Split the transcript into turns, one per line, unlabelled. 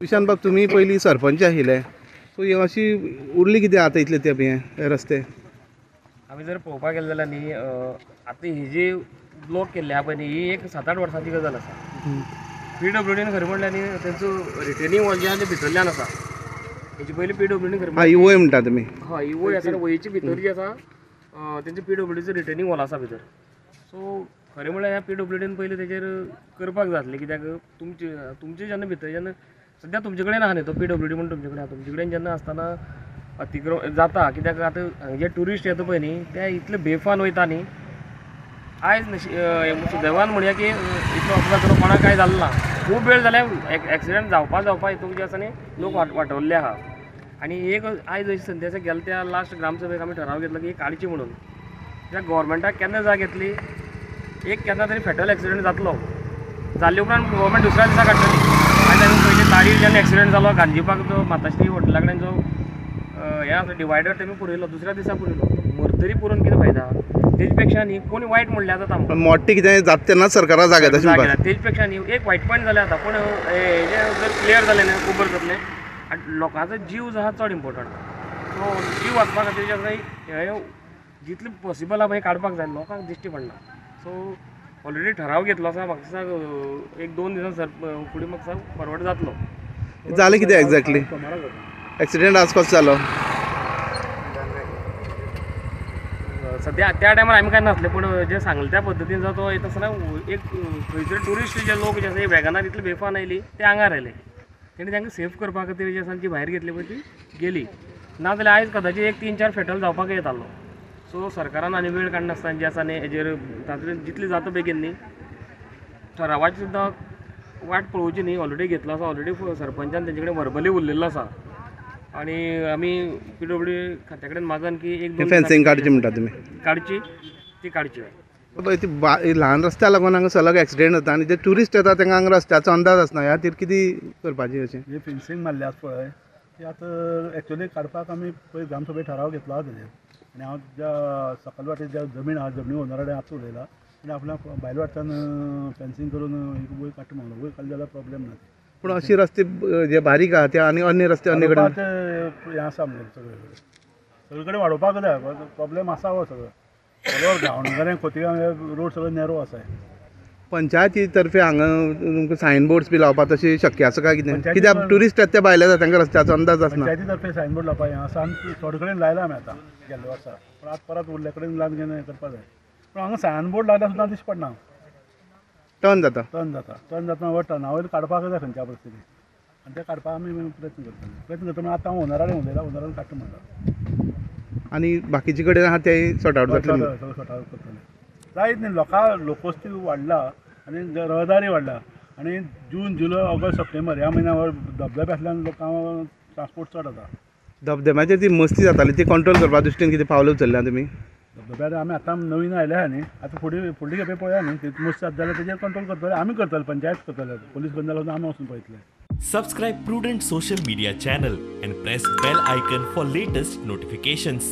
विशांत बाब, तुमी पयलीं सरपंच आशिल्ले, सो ही अशी उरली कितें आतां इतले तेंप हे रस्ते?
आमी जर पळोवपाक गेले जाल्यार न्ही, आतां ही जी ब्लॉक केल्ली आहा पळय न्ही, ही एक 7-8 वर्सांची गजाल आसा. पीडब्ल्यूडीन खरें म्हणल्यार न्ही तेंचो रिटेनिंग वॉल जे आहा ते भितरल्यान आसा. हेजे पयलीं पीडब्ल्यूडीन खरें
ही वय म्हणटा तुमी?
हय, ही वय आसा. वयची भितर जी आसा तेंचे पीडब्ल्यूडीचो रिटेनिंग वॉल आसा भितर. सो खरें म्हणल्यार ह्या पीडब्ल्यूडीन पयलीं तेजेर करपाक जाय आसलें, कित्याक तुमचे जेन्ना भितर जेन्ना सद्या तुमचे कडेन आहा न्ही तो पीडब्ल्यूडी म्हूण तुमचे कडेन आहा, तुमचे कडेन जेन्ना आसतना अतिक्रम जाता. कित्याक आतां हांगा जे ट्युरिस्ट येता पळय न्ही ते इतले बेफान वयता न्ही. आयज सुदैवान म्हणया की इतलो अपघात जालो, कोणाक कांय जालें ना. खूब वेळ जाल्यार एक्सिडंट जावपा हितून जे आसा न्ही लोक वाटवल्ले आहा. आनी एक आयज अशी संदी आसा, गेले त्या लास्ट ग्रामसभेक आमी ठराव घेतलो की काडची म्हणून. कित्याक गोवोरमेंटाक केन्ना जाग येतली, एक केन्ना तरी फेटल एक्सिडंट जातलो, जाल्ले उपरांत गोवोरमेंट दुसऱ्या दिसा काडटली. आयज आमी पयलीं ताडीर जेन्ना एक्सिडंट जालो गांधीबाग जो माताश्री हॉटेला कडेन जो हें आसा डिवायडर तेमी पुरयलो, दुसऱ्या दिसा पुरयलो. मरतरी पुरोवन कितें फायदा? तेज पेक्षा न्ही कोणी वायट म्हणल्यार जाता आमकां,
मोठें कितें जाता तेन्ना सरकारा जाग येता.
तेज पेक्षा न्ही एक वायट पॉयंट जालें आतां, पूण हेजें जर क्लियर जालें न्ही खूब बरें जातलें. आनी लोकांचो जीव जो आहा चड इम्पोर्टंट. सो जीव वाचपा खातीर जें आसा हें जितलें पॉसिबल आहा पळय काडपाक जाय, लोकांक दिश्टी पडना. सो ऑलरेडी ठराव घेतलो आसा, म्हाका दिसता 1-2 दिसां सर फुडें म्हाका दिसता फॉरवर्ड जातलो.
जालें कितें एक्झॅक्टली एक्सिडंट आज कसो जालो?
सद्या त्या टायमार आमी कांय नासले, पूण जें सांगलें त्या पद्दतीन जो तो येता आसतना एक खंयसर ट्युरिस्ट जे लोक जे आसा वॅगनार इतले बेफान आयली ते आंगार आयले, तेणी तांकां सेफ करपा खातीर जे आसा ती भायर घेतली पळय ती गेली. ना जाल्यार आयज कदाचीत एक 3-4 फेटल जावपाक येतालो. सो सरकारान आनी वेळ काडनासतना जे आसा न्ही हेजेर तातूंत जितली जाता बेगीन न्ही ठरावाची सुद्दां वाट पळोवची न्ही. ऑलरेडी घेतलो आसा, ऑलरेडी सरपंचान तेंचे कडेन वर्बली उरलेलो आसा. आनी आमी पीडब्ल्यूडी खात्या कडेन मागन की 1-2
फेन्सिंग काडची म्हणटा तुमी?
काडची, ती काडची.
ती ल्हान रस्त्या लागून हांगा सलग एक्सिडेंट जाता आनी जे ट्युरिस्ट येता तांकां हांगा रस्त्याचो अंदाज आसना. ह्या खातीर कितें करपाचें अशें?
हे फेन्सिंग मारले आसा पळय ती आतां एक्चुअली काडपाक आमी पळय ग्रामसभेक ठराव घेतलो आसा तेजेर. आनी हांव ज्या सकयल वाटेर ज्या जमीन आहा जमनी ओनरा कडेन आतां उलयला आनी आपल्या भायल्या वाटेन फेन्सिंग करून एक वयर काडटा म्हणलो, वयर काडलें जाल्यार प्रॉब्लेम ना.
पूण अशी रस्ते जे बारीक आहा ते आनी अन्य रस्ते अन्य कडेन
हें आसा आमगेलें सगळे कडेन, सगळे कडेन वाडोवपाक जाय. प्रॉब्लेम आसा हो सगळो बरोबर. गांवणगारे खोतिगांव रोड सगळे नॅरो आसा.
पंचायती तर्फे हांगा तुमकां सायन बोर्ड्स बी लावपाक तशें शक्य आसा काय कितें? कित्याक ट्युरिस्ट येता ते भायले जाता तांकां रस्त्याचो अंदाज आसना.
पंचायती तर्फे सायन बोर्ड लावपाक हें आसा आनी थोडे कडेन लायला आमी आतां गेल्ले वर्सा, पूण आतां परत उरले कडेन लावन घेवन हें करपाक जाय. पूण हांगा सायन बोर्ड लायल्यार सुद्दां दिश्टी पडना,
टर्न जाता,
टर्न जाता, टर्न जाता वर टर्ना वयर काडपाक जाय खंयच्या परिस्थितीन. आनी तें काडपाक आमी प्रयत्न करतले, प्रयत्न करता. आतां हांव ओनरा कडेन उलयलां, ओनरान काडटा म्हणटा.
आनी बाकीचे कडेन आहा ते सॉर्ट आवट जातले,
सगळें सॉर्ट आवट करतले. जायत न्ही, लोकां लोकवस्ती वाडला आनी रहदारी वाडला आनी जून जुलय ऑगस्ट सप्टेंबर ह्या म्हयन्या धबधबे आसल्यान लोकांक ट्रांसपोर्ट चड जाता.
धबधब्याचेर ती मस्ती जाताली ती कंट्रोल करपा दृश्टीन कितें पावलां उचल्ल्या तुमी?
धबधब्यार आमी आतां नवीन आयले आहा न्ही, आतां फुडली फुडली खेपे पळया न्ही ती मस्ती जाता जाल्यार तेजेर कंट्रोल करतले आमी, करतले पंचायत करतले, पोलीस बंद जाल्यार आमी वचून पळयतले.
Subscribe Prudent Social Media channel and press bell icon for latest notifications.